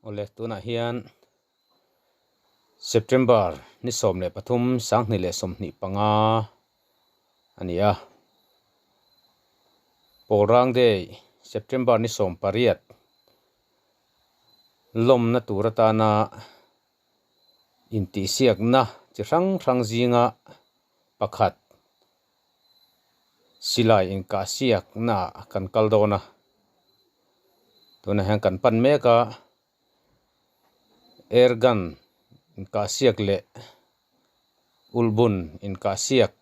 Awle tunah hian September ni 13 2025 a ni a. Pawlrang Day September ni 18 lawmna tur atana intihsiakna chi hrang hrang zinga pakhat silai inkahsiakna ah kan kal dawn a, tunah hian kan pan mek a, air gun inkahsiak leh ulhbun inkahsiak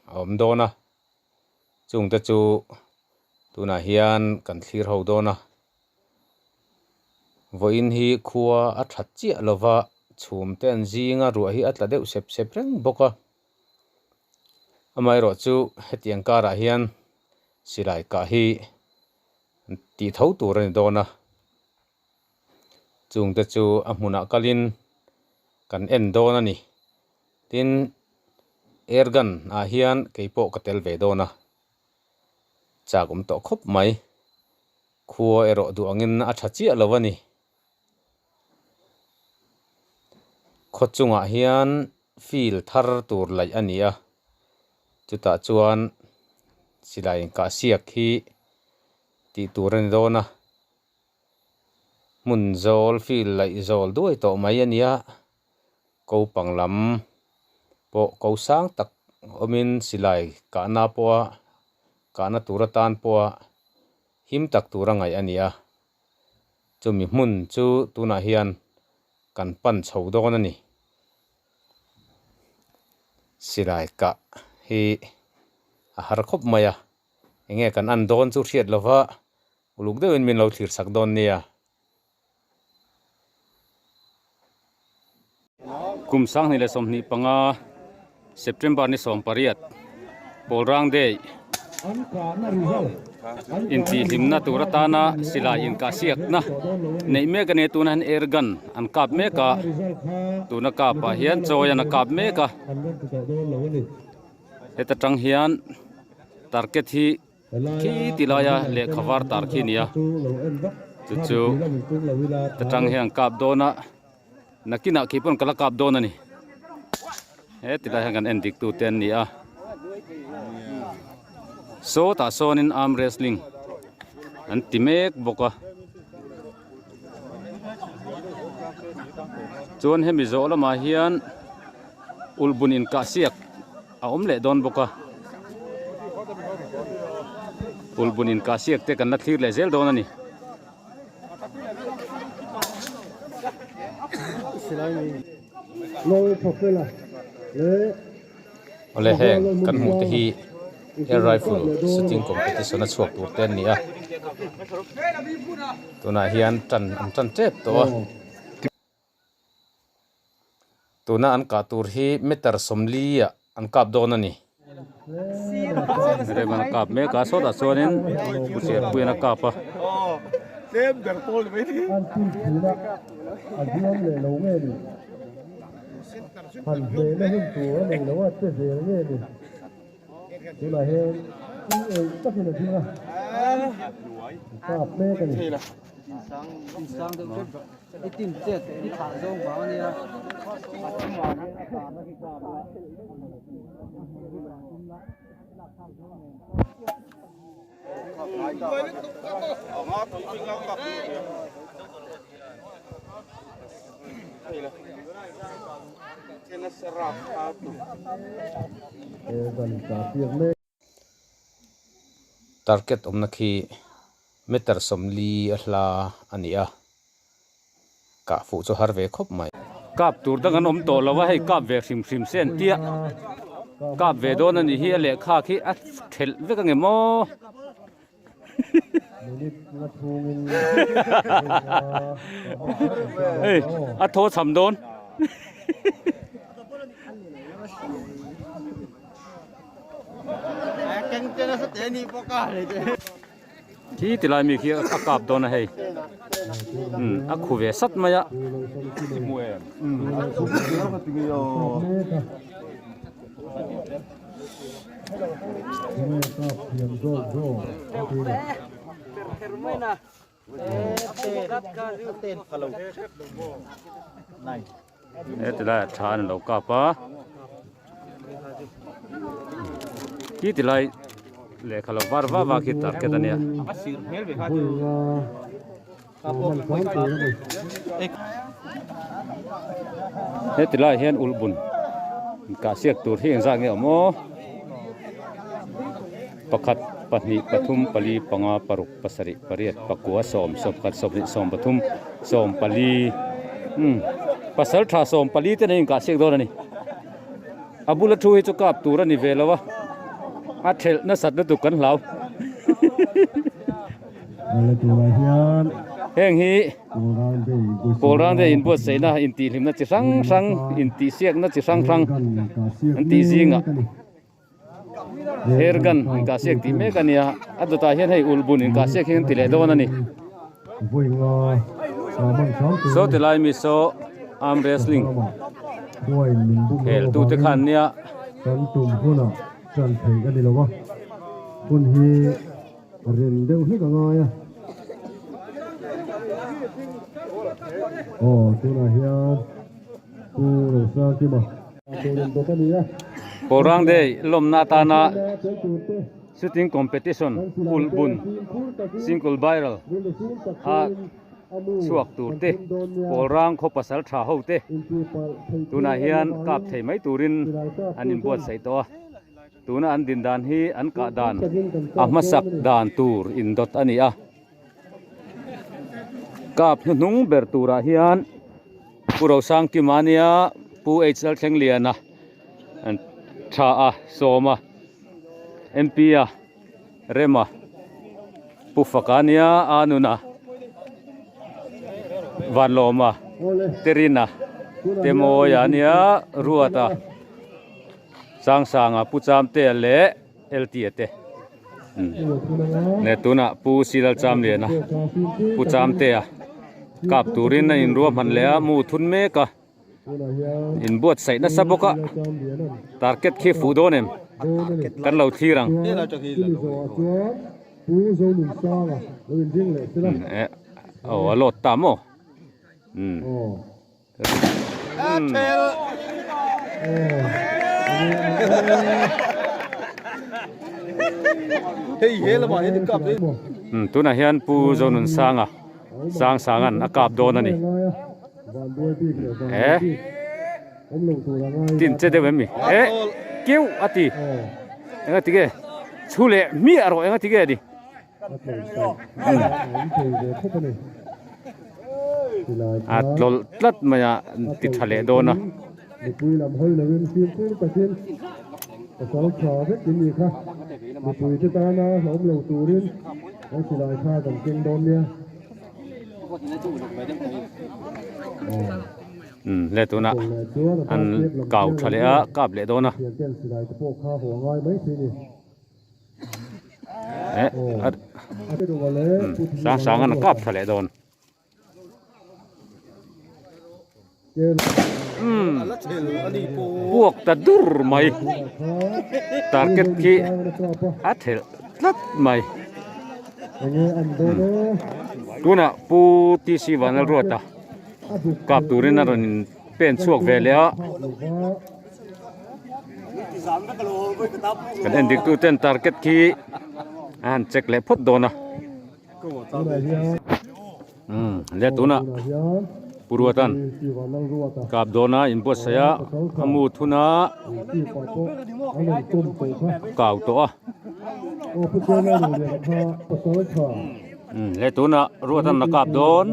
a awm dawn a, chungte chu tunah hian kan thlir ho dawn a, vawiin hi khua a that chiah lova chhum te an zinga ruah hi a tla deuh sep sep reng bawk a. Amaherawh chu hetiang karah hian silai kah hi tih tho tur a ni dawn a, chungte chu a hmunah kalin kan en dawn a ni. Tin, air gun ah hian keipawh ka tel ve dawn a, chak awm tawh khawp mai. Khua erawh duh angin a tha chiah lo a ni. Khaw chungah hian field thar tur laih a ni a, chutah chuan silai inkah siak hi tih tur a ni dawn a, hmun zawl field laih zawl duai tawh mai a ni a, ko pang lam pawh ko sang tak awmin silai kahna pawha kahna tur atan pawha him tak tur a ngaih a ni a. Chumi hmun chu tunah hian kan pan chho dawn a ni. Silai kah hi a har khawp mai a, enge kan an dawn chu hriat lova uluk deuhin min lo thlir sak dawn nia. Kum 2025 September ni 18 Pawlrang Day intihhlimna tur atana silai inkahsiakna neih mek a ni a tunah hian air gun an kap mek a tuna kap ah hian chawi an a kap mek a heta tang hian target hi Khi ti laia lehkha var tar khi a ni a, chu chu ta tang hian kap dawn a, nakinah khi pawn ka la kap dawn a ni, he ti lai hian kan en dik tu te an ni a, sawtah sawnin arm wrestling an ti mek bawk a, chuan hemi zawh lamah hian ulhbun inkahsiak a awm leh dawn bawk a ulhbun inkahsiak te kan la thlir leh zel dawn a ni. Awle heng kan hmuh te hi air rifle shooting competition a chhuak tur te an ni a tunah hian tan an tan tep tawh a. Tuna an kah tur hi meter 40 ah an kap dawn a ni. Revan a kap mek a, sawtah chuanin Pucherpuiin a kap a. Target awmna khi meter 40 a hla a ni a, kah fuh chu har ve khawp mai. Kap tur dang an awm tawh lo a, hei kap ve hrim hrim se an tia, kap ve dawn a nih hi a lehkha khi a thelh vek ange maw. Hei a thaw cham dawn. Khi ti lai mi khi a kap dawn a hei a khu ve sat mai a. He tilai ah tha an lo kap a khi tilai lehkha lo var vak vak hi target a nia. He tilai ah hian ulhbun inkahsiak tur hi engzat nge awm aw pakhat pahnih pathum pali panga paruk pasarih pariat pakua sawm sawmkhat sawmhnih sawmpathum sawmpali umm pasal tha sawmpali te nen inkahsiak dawn a ni a bula thu hi chu kap tur a ni ve lo a a thelh nasat lutuk kan hlau heng hi Pawlrang te inbuatsaihna intihhlimna chi hrang hrang intihsiakna chi hrang hrang an tih zingah. Airgun inkahsiak tih mek a nia a dawtah hian hei ulhbun inkahsiak hi an ti leh dawn a ni saw ti lai mi saw arm wrestling khel tu te khan nia. Pawlrang Day lawmna atana shooting competition ulhbun single barrel a chhuak tur te Pawlrang khaw pasal tha ho te tunah hian kap thei mai turin an inbuatsaih tawh a tuna an din dan hi an kah dan a hmasak dan tur indawt a ni a kap hnuhnung ber turah hian. Pu Rosangkima nia Pu H Lalthlengliana an tha a sawm a MP a Rema Pu Faka nia a nuna Vanlawma Terina Temawia nia Ruata Sangsanga Pu Chamtea leh LT-a te leh tunah Pu Silalchamliana Pu Chamtea kap turin a inruahman leh a mu thun mek a inbuatsaih nasa bawk a target khi fuh dawn em kan lo thlir ang aw a lawt ta maw umm. Tunah hian Pu Zonunsanga Sangsanga'n a kap dawn a ni. Eh tin che deuh em mi? Eh keuh a ti. Enga ti nge? Chhu leh hmiah rawh enga ti nge a ni? A tlawlh tlat mai a ti tha leh dawn a. Le tunah an kau tha leh a kap leh dawn a. Eh sang sang an kap tha leh dawn umm puak ta dur mai target khi a thelh tlat mai tunah pu T C Vanlalruata kap turin a rawn in pen chhuak ve leh a. Kan en dik tu ten target khi a han check leh phawt dawn a umm le tunah Pu Ruatan kap dawn a inbuatsaih a a mu thun a kau tawh a umm le tunah Ruatan a kap dawn.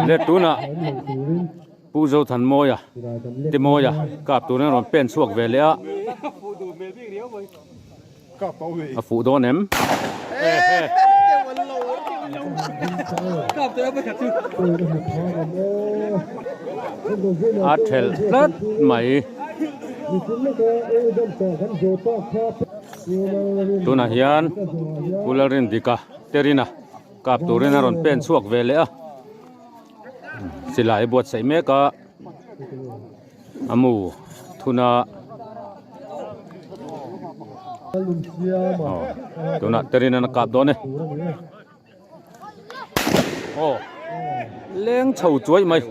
Le tunah Pu Zothanmawia Timawia kap turin a rawn pen chhuak ve leh a. A fuh dawn em? A thelh tlat mai. Tunah hian Pu Lalrindika Terina kap turin a rawn pen chhuak ve leh a, silai a buatsaih mek a, a mu thun a, aw tunah Terina'n a kap dawn e. Aw leng chho chuai mai.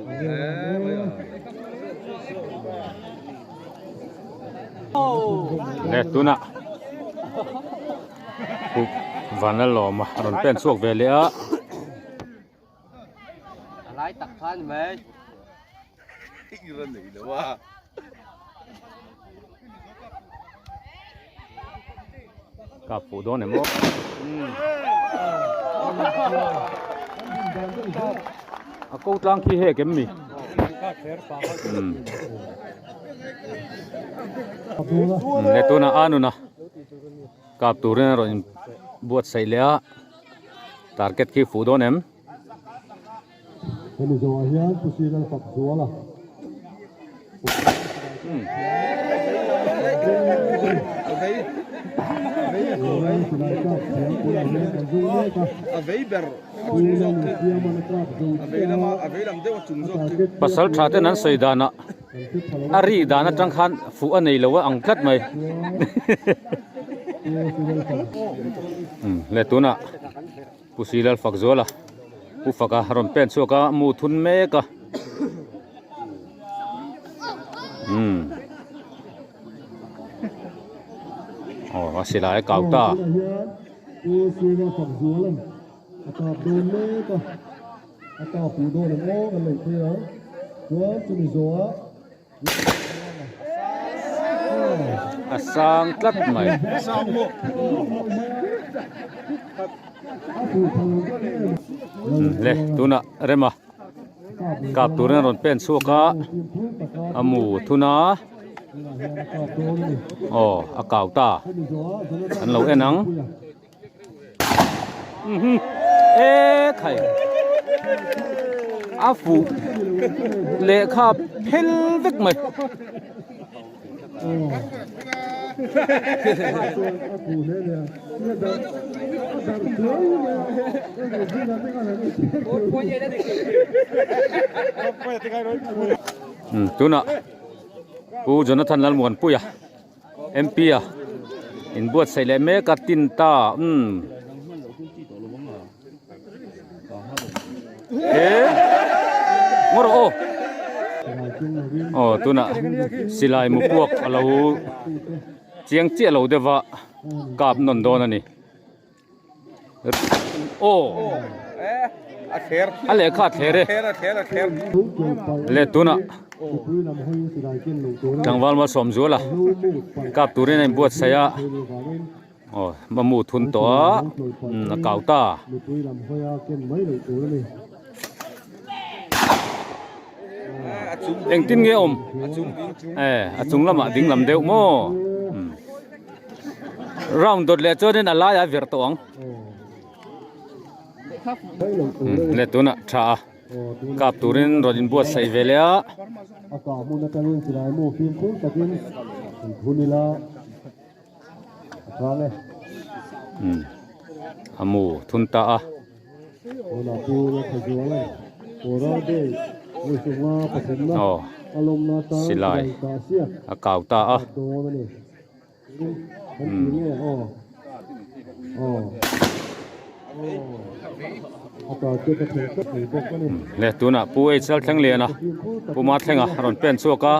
Le tunah Pu Vanlalawma a rawn pen chhuak ve leh a. Kap fuh dawn em aw. A ko tlang khi hek em ni? Le tunah a nuna kap turin a rawn buatsaih leh a, target khi fuh dawn em? Hemi zawhah hian Pu Sri Lalfak Zuala Pasal tha ten an sawi danah a ri dan atang khan fuh a nei lo a ang tlat mai. Le tunah. Pu Sri Lalfak Zuala Pu Faka a rawn pen chhuak a, mu thun mek a. Umm. Aw a silai a kau ta. Pu Sri Lalfak Zuala'n a kap dawn mek a, a kap fuh dawn em aw kan lo thlir ang. Chuan chumi zawhah. A sang tlat mai. Le tunah rema kap turin a rawn pen chhuak a a mu thun a aw a kau ta an lo en ang. E khai a fuh lehkha phel vek mai. Tunah Pu Jonathan Lalmuanpuia. MP a inbuatsaih leh mek a tin ta umm he ngaw rawh aw aw tunah silai mu puak a lo chiang chiah lo deuh va kap nawn dawn a ni. Aw a lehkha a thler e le tunah tlangval malsawm zual a kap turin a inbuatsaih a aw a mu thun tawh a a kau ta. Engtin nge awm? E a chung lamah ding lam deuh maw? Round dawt leh chuanin a laiah a verh tawh ang. Le tunah tha a kap turin rawn inbuatsaih ve leh a. A kah hmun atangin silai mu fimkhur takin inthun ila a chang e. A mu thun ta a. Aw silai a kau ta a. Le tunah Pu H Lalthleng Liana Pu Mathlenga a rawn pen chhuak a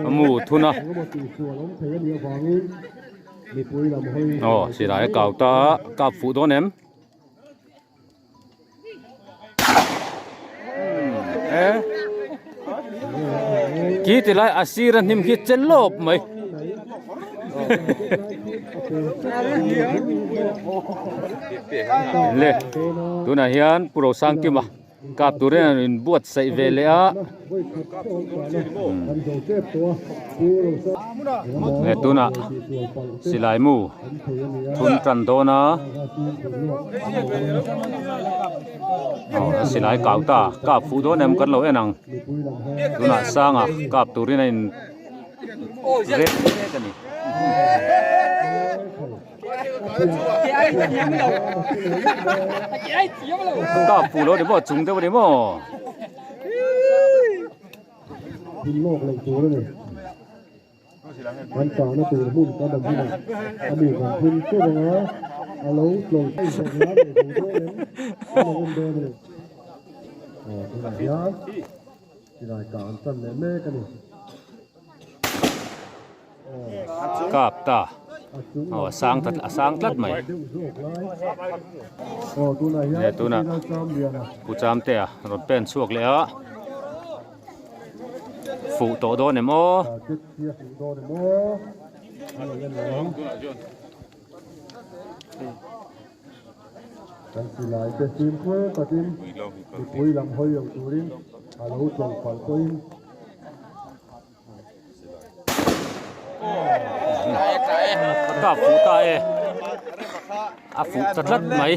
a mu thun a aw silai a kau ta a kap fuh dawn em. Khi ti lai a sir a hnim khi che lawp mai. Le tunah hian Pu Rosangkima kap turin an inbuatsaih ve leh a. Le tunah silai mu thun tan dawn a aw a silai kau ta kap fuh dawn em kan lo en ang tunah sanga kap turin a in rek mek a ni. Kap fuh lo a ni maw chung deuh a ni maw. Kan tahna tur hmun kan awm hunah a mi kan phun teuh ang a, a lo tlo thei zawk la nei zo dawn em? Kan lo en dawn a ni. Aw tunah hian silai kah an chan leh mek a ni. Kap ta aw a sang ta a sang tlat mai. Le tunah Pu Chamtea rawn pen chhuak leh a. Fuh tawh dawn em aw? Kan silai te fimkhur takin mipui lam hawi lo turin a lo tlawh palh pawhin. Ka fuh ta e a fuh ta tlat mai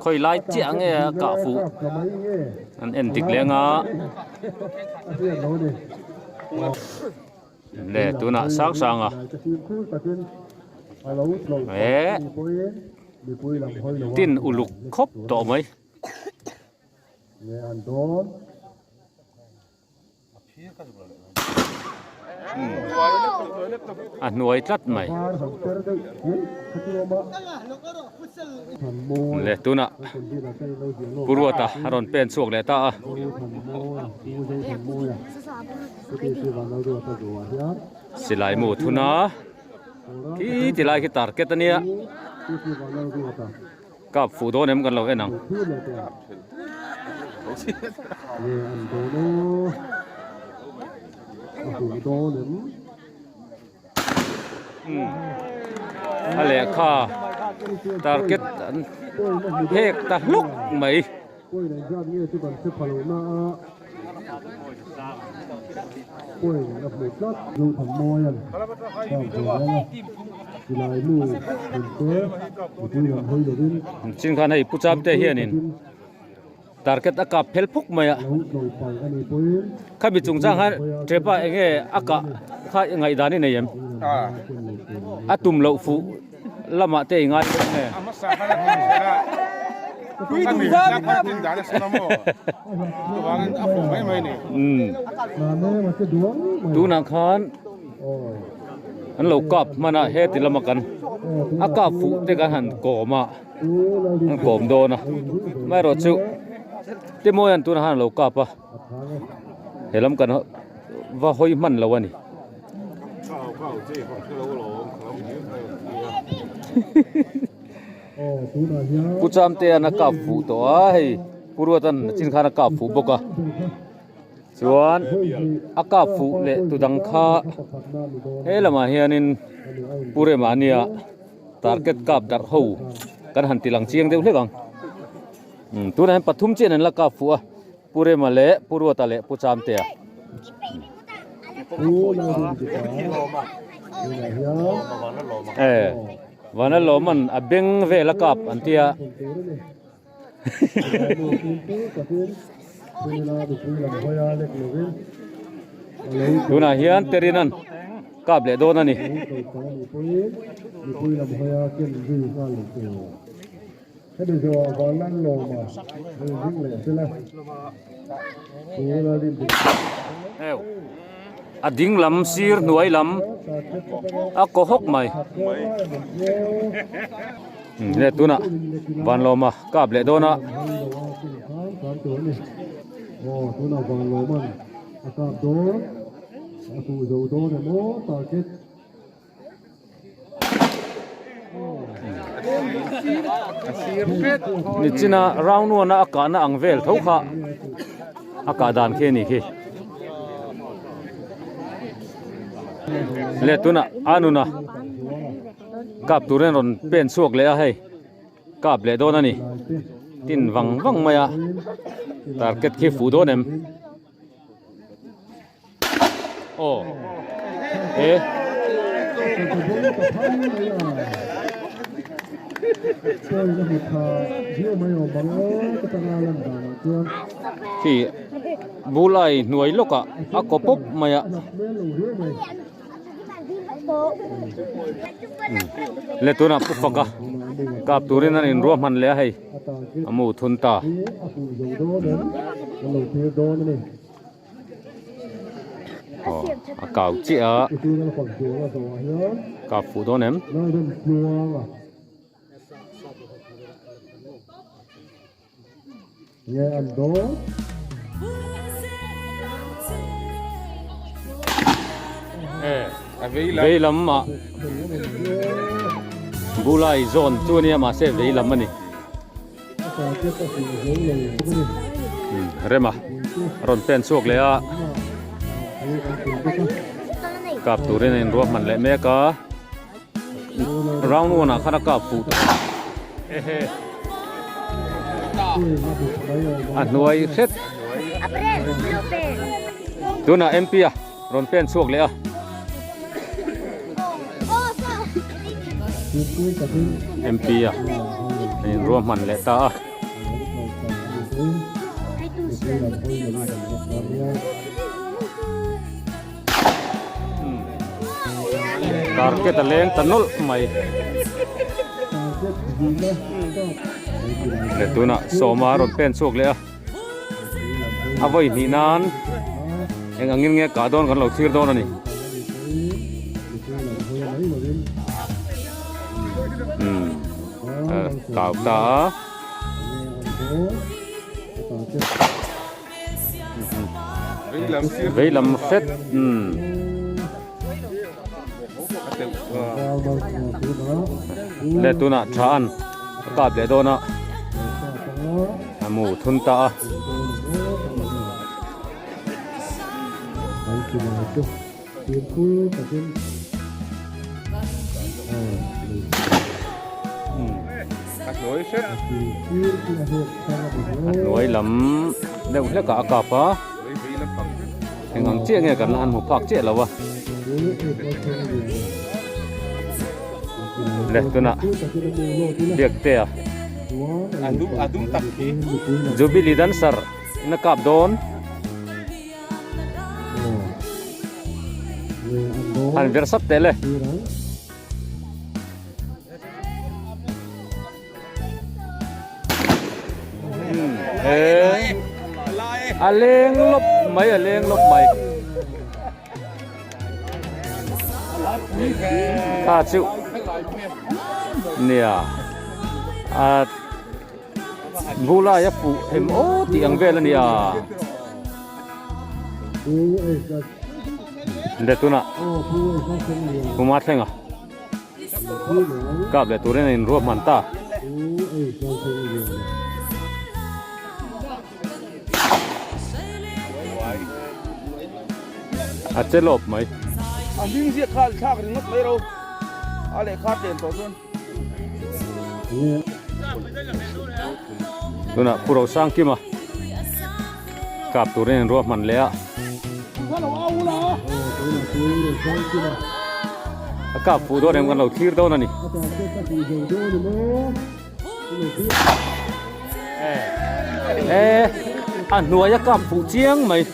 khawi lai chiah nge a kah fuh an en dik leng a le tunah sang sang a eh tin uluk khawp tawh mai. A hnuai tlat mai. Le tunah Pu Ruata a rawn pen chhuak leh ta a. Silai mu thun a khi ti lai khi target a nia. Kap fuh dawn em kan lo en ang. A lehkha target an hek ta hluk mai. Chin khan hei Pu Chamte hianin target a kap phel phuk mai a, khami chungchang khan Trepa eng nge a kah kha ngaihdan i nei em? A tum loh fuh lamah te i ngai em nge? Tunah khan an lo kap hman a heti lama kan a kap fuh te kan han kawm a an kawm dawn a amaherawh chu Timawian tunah khan a lo kap a he lam kan va hawi hman lo a ni. Pu Chamtea'n a kap fuh tawh a hei Pu Ruata'n chin khan a kap fuh bawk a chuan a kap fuh leh tu dang kha he lamah hianin Pu Rema ania target kap darh ho kan han ti lang chiang deuh hlek ang tunah hian pathum chian an la kap fuh a Pu Rema leh Pu Ruata leh Pu Chamtea. E vana lawman a beng vel a kap an tia. Tunah hian Terinan kap leh dawn a ni. Hemi zawhah Vanlan Lawma rawn ding leh sela, chu lalrin dik Heu, a ding lam sir hnuai lam a kaw hawk mai. Le tunah Vanlawma kap leh dawn a. Aw, tunah Vanlawman a kap dawn, a fuh zo dawn em aw target. Nichina round one a a kahna ang vel tho kha a kah dan khi a ni khi. Le tunah a nuna kap turin rawn pen chhuak leh a hei kap leh dawn a ni. Tin vang vang mai a target khi fuh dawn em. Aw e khi bulai hnuai lawkah a kaw pawp mai a. Le tunah pu fak a kap turin an inruahman leh a hei a mu thun ta. Aw a kau chiah a kap fuh dawn em? Vei lam ah bulai zawn chu ania mahse vei lam a ni. Rema a rawn pen chhuak leh a kap turin a inruahman leh mek a. Round one ah khan a kap fuh tawh a. A hnuai hret. Tunah MP a rawn pen chhuak leh a. MP a inruahman leh ta a. Target a leng ta nawlh mai. Leh tunah sawma a rawn pen chhuak leh a. A vawi hnih nan eng angin nge kah dawn kan lo thlir dawn a ni. Umm kau ta a. Vei lam hret umm le tunah tha an a kap leh dawn a a mu thun ta a. A hnuai lam deuh hlek ah a kap a eng ang chiah nge kan la han hmu phak chiah lo a le tunah biak te a jubilee dancer in a kap dawn. Han ver sat teh le. A leng lawp mai a leng lawp mai. Kha chu nia a Bulai a fuh em aw tih ang vel a ni a. Le tunah Puma thlenga kap leh turin a inruahman ta. A che lawp mai. A hming ziak kha thlak ringawt mai ro. A lehkha tlem tawh chuan. Tunah Pu Rosangkima kap turin an ruahman leh a. A kap fuh dawn em kan lo thlir dawn a ni. E a hnuai a kap fuh chiang mai.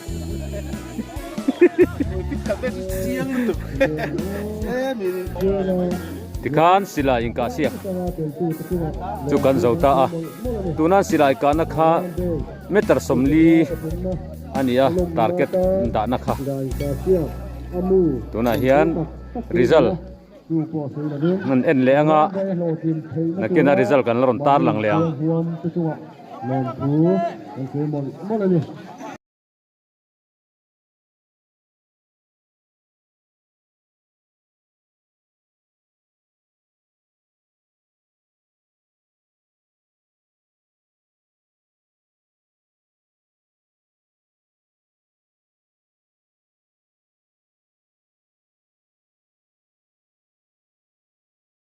Tikhan silai inkah siak chu kan zo ta a, tuna silai kahna kha meter 40 a ni a target dahna kha tunah hian result an en leh anga nakin a result kan la rawn tar lang leh ang.